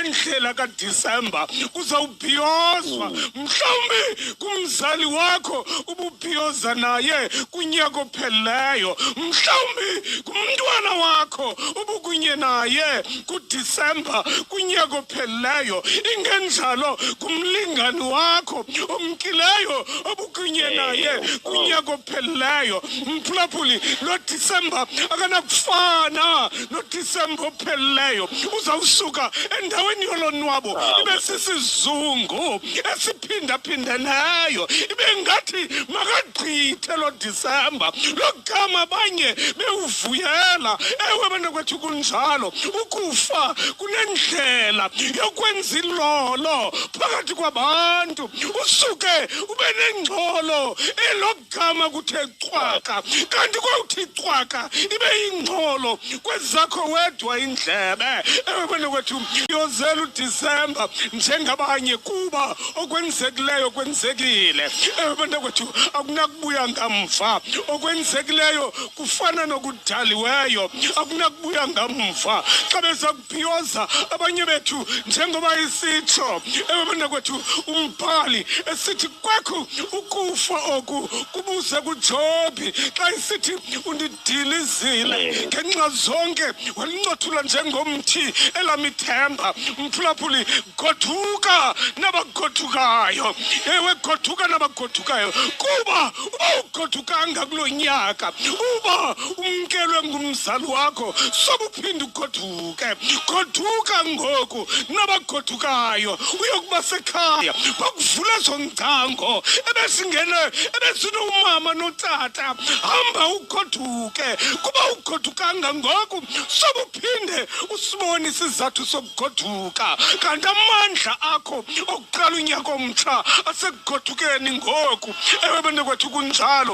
ndlela kaDisemba kuzawubhiyozwa. Mhlawumbi kumzali wakho ububhiyoza naye kunyaka ophelileyo, mhlawumbi kumntwana wakho ubukunye naye kuDisemba kunyaka ophelileyo, ingenjalo kumlingani wakho omkileyo obukunye naye kunyaka ophelileyo. Mphulaphuli, lo Disemba akanakufana noDisemba ophelileyo. Uzawusuka endaweni yolonwabo ibe sisizungu esiphindaphindeneyo, ibe ngathi makagqithe lo Disemba logama abanye bewuvuyela. Ewe bantakwethu, kunjalo, ukufa kunendlela yokwenza ilolo phakathi kwabantu, usuke ube nengxolo elo gama kuthe cwaka, kanti kwawuthi cwaka ibe yingxolo kwezakho wedwa indlebe. Ewe bantakwethu, yozela uDisemba njengabanye, kuba okwenzekileyo kwenzekile. Ewe bantakwethu, akunakubuya ngamva. Okwenzekileyo kufana nokudaliweyo, akunakubuya ngamva. Xa beza kubhiyoza abanye bethu, njengoba isitsho, ewe bantakwethu, umbhali esithi kwekhu ukufa oku kubuze kuJobhi, xa isithi undidilizile ngenxa zonke, walincothula njengomthi elamithemba. Mphulaphuli, goduka nabagodukayo. Ewe, goduka nabagodukayo, kuba uba ugodukanga kulo nyaka, uba umkelwe ngumzali wakho, sobuphinde ugoduke. Goduka ngoku nabagodukayo, uyokuba sekhaya, bakuvula ezo ngcango ebezingene ebezinomama notata. Hamba ugoduke, kuba ugodukanga ngoku, sobuphinde usibone isizathu sokugoduka. Kanti amandla akho okuqala unyaka omtsha asekugodukeni ngoku. Ewe bantakwethu, kunjalo.